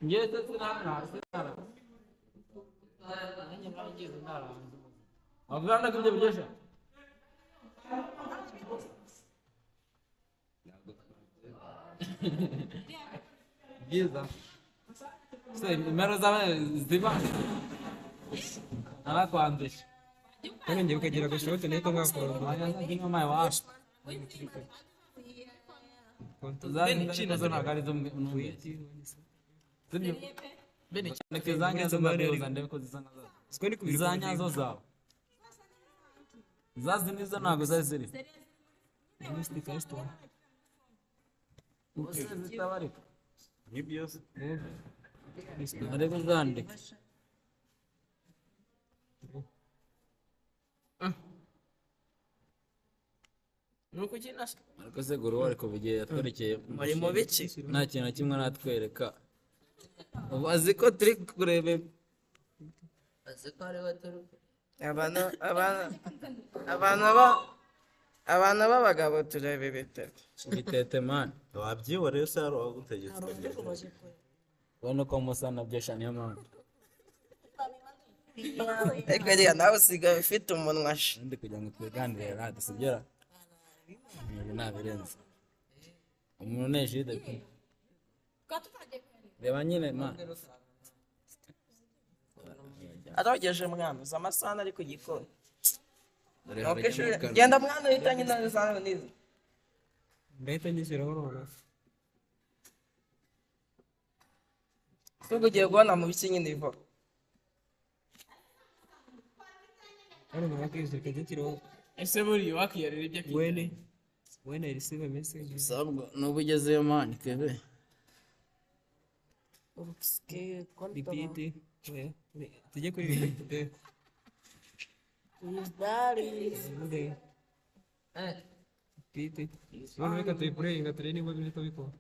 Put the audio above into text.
Ngewe se sinara. Nanjye naragize ndaranze. Wavuga ko ibyo biryoshye? Byiza. Se impera zawe ziba narakwandisha. Kandi njye ukagira agashote nahita mwakora. Izanyazo zawe zazindi zo ntabwo zari ziri zitabarika ariko zandika. Nuko ukina se? Ariko se guru ariko bugiye yatwerekeye Muri mu biki? Nta kintu na kimwe aratwereka. Ubu azi ko turi kureba. Azi ko ari we turi. Abantu abantu abantu ba abantu b'abagabo tureba ibitete. Ibitete man. Wabyihoreye se hari uwagutegetse? Ubona ko musa nabyo sha niyo mpamvu. Ariko rero nawe usigaye ufite umunwa sha. Ndi kugira ngo twiganirire radiyo sibyo? Ibi ntabirenze. Umuntu nejide pe. Reba nyine ma. Arogeje mwana uzi amasahani ari ku gikoni. Genda mwana uhita nyina zana nizi. Ndahita nyishyiraho noneho. Ubwo ugiye guhona mu biki nyine ivo. Hano narakwishyura kajya kiriho. Ese buriya wakiyarira ibyo akiyarira? Wene. When I receive a message. Sabwo nubu ugezeyo man kebe. Repeat. Tujye kuri repeat. Repeat. None reka tuyipureyinga turebe niba bihita bikora.